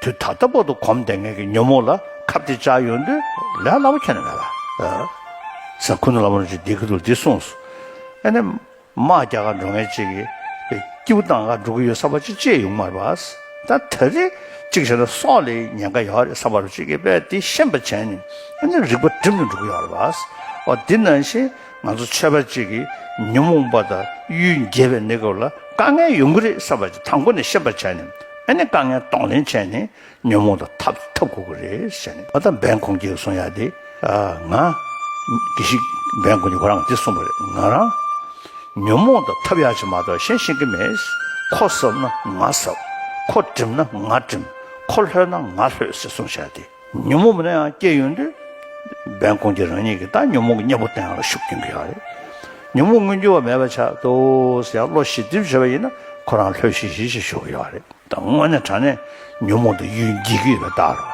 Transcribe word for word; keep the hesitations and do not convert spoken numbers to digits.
དུས་ད་ལྟ་བར་དུ་གོམས་བསྡད་མཁན་གྱི་ཉོན་མོངས་ལ་ཁ་གཏད་བཅག་ཡོང་དུས་ལས་སླ་པོ་ཁྱོན་ནས་མེད་པ། ཨ། ས་ཁུ་ནུ་བླ་མ་རིན་པོ་ཆེས་འདི་གི་ཐུགས་འདི་གསུངས་སོ། ཨ་ནི། དམག་རྒྱག་གར་འགྲོ་མཁན་ཅིག་གིས་སྐྱིད་པོ་བཏང་གར་འགྲོ་གི་ཡོད་བསམ་པ་ཅིག་སྐྱེས་ཡོང་མ་རེད་པ། ད་ད་རེས་གཅིག་བྱས་ན་སྲོག་ལ་ཉེན་ཁ་ཡོད་རེད་བསམ་པ་རུ་ཅིག་གིས་དཔེ་དེ་ཤེས་པ་བྱས་ནས་ཨ་ནི་རིག་པ་བསྒྲིམས་ནས་འགྲོ་གི་ཡོད་རེད་པ། འོ་དེ་ནང་བཞིན་ང་ཚོ་ཆོས་པ་ཅིག་གིས་ཉོན་མོངས་པ་དང་གཡུལ་འགྱེད་པའི་གནས་སྐབས་ལ་དཀའ་ངལ་ཡོང་གི་རེད་བསམ་པ་ཅིག་དང་པོ་ནས་ཤེས་པ་བྱས་ནས་ཨ་ནི་དཀའ་ངལ་གདོང་ལེན་བྱས་ནས། ཉོན་མོངས་དང་འཐབ་འཐབ་དགོས་ཀྱི་རེད་ཟེར་ནས། ཨ་ད་འབན་གུང་རྒྱལ་གསུང་ཡག་དེ། ཨ་ང་། དགེ་བཤེས་འབན་གུང་རྒྱལ་ཁོ་རང་དེ་གསུངས་པ་རེད། ང་རང་། ཉོན་མོངས་དང་འཐབ་ཡག་ཅིག་མ་གཏོགས་གཞན་ཤེས་ཀྱི་མེད། ཁོ་ཟབ་ན་ང་ཟབ། ཁོ་འགྲིམ་ན་ང་འགྲིམ། ཁོ་ལྷོད་ན་ང་ལྷོད་ཟེར་གསུངས་བཞག་དེ། ཉོན་མོངས་མིན་ན་ཡང་སྐྱེ་ཡོང་དུས། འབན་གུང་རྒྱལ་རང་ཉིད་ཀྱིས་ད་ཉོན་མོངས་ཀྱི་གཉེན་པོ་བསྟེན་ཡག་ལ་ཤུགས་རྒྱག་གི་ཡོད་རེད། ཉོན་མོངས་མངོན་གྱུར་བ་མེད་པ་ཆགས་འདུག་ཟེར་ཡག་བློ་ཞི་འགྲིམ་བྱས་པ་ཡིན་ན་ཁོ་རང་ལྷོད་ཤིག་ཤིག་ཅིག་ཞུ་གི་ཡོད་རེད། ད་དངོས་གནས་དྲང་གནས་ཉོན་མོངས་དང་གཡུལ་འགྱེད་ཀྱི་ཡོད་པའི་རྟགས་རེད།